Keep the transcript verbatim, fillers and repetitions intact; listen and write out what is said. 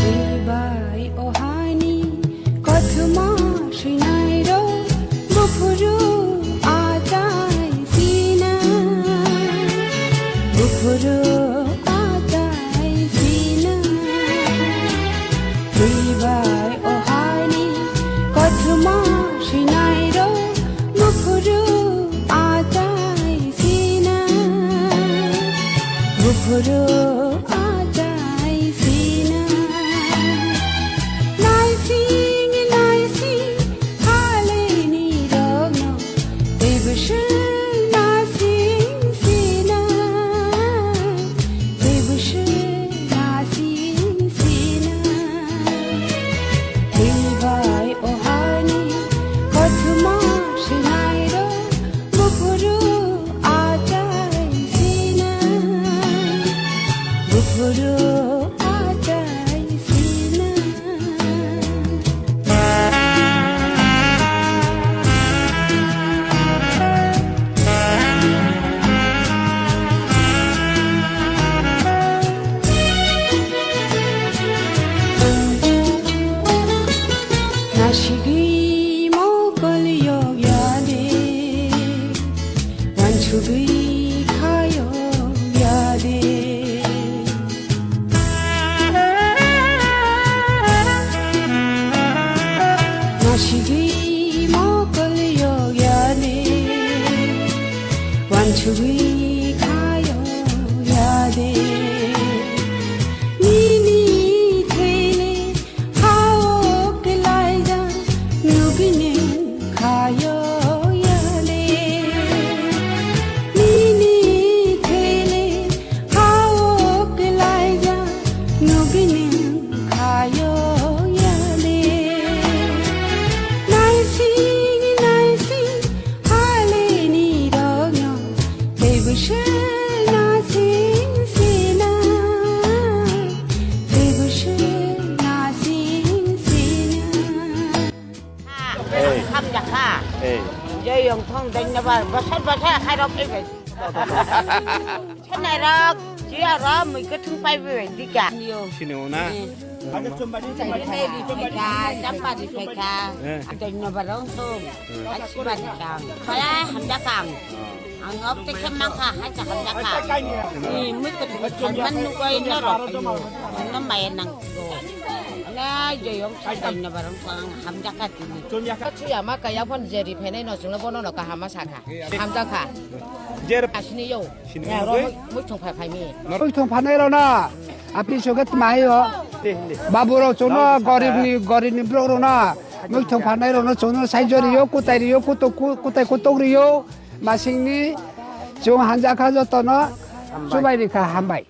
Twi bai o haini kothoma swinairok, buphuru achai sina, buphuru achai sina. Twi bai o haini kothoma swinairok, buphuru achai sina, buphuru achai sina. Naising naising haleni rokno tei bwswk naising sina, tei bwswk naising sina. Twi bai o haini kothoma swinairok, buphuru achai sina, buphuru achai sina. Nasigwi mokol yok ya de, wansugwi kha yok ya de. Nasigwi mokol yok ya de, wansugwi kha yok ya de. Nini thele hao kelaija nugini khayo yale. Nini thele hao kelaija nugini khayo yale. Naising naising haleni rokno tei bwswk naising sina, tei bwswk naising sina. Ei. Hamjakha. Ei. Jeyong thong dengnabar bosor bosor khairok phaibai. Sanai rok, jiya rok, mui kwthwng paibai dika. Sini o na? Chai ri phaikha, champa ri phaikha. Eh. Dengnabar rong thong. Ai siba dika. Kaya hamjakha. Ang nok te khe mankha, hai cha hamjakha. Ni mui ko thum thalman nu koi norok ayo. Ang no maya nang ko. Ana joyong cha dai na barang ko ang hamjakha tini. Chuya ma kaya phone jeri phainai no chwngno bono no kaham ma sakha. Hamjakha. Jer asini yo. Sini yo. Mui thung phai phai mi. Mui thung phanai rona. Api soket mai o. Babu rok chwngno gorib ni, gorib ni borok rona. Mui thung phanai rona chwngno sai jori yo, kutai ri yo, kuto-, ku-, kutai kutok ri yo. Masingni chwng hamjakha jotono. Hambai. Chubai rikha, hambai.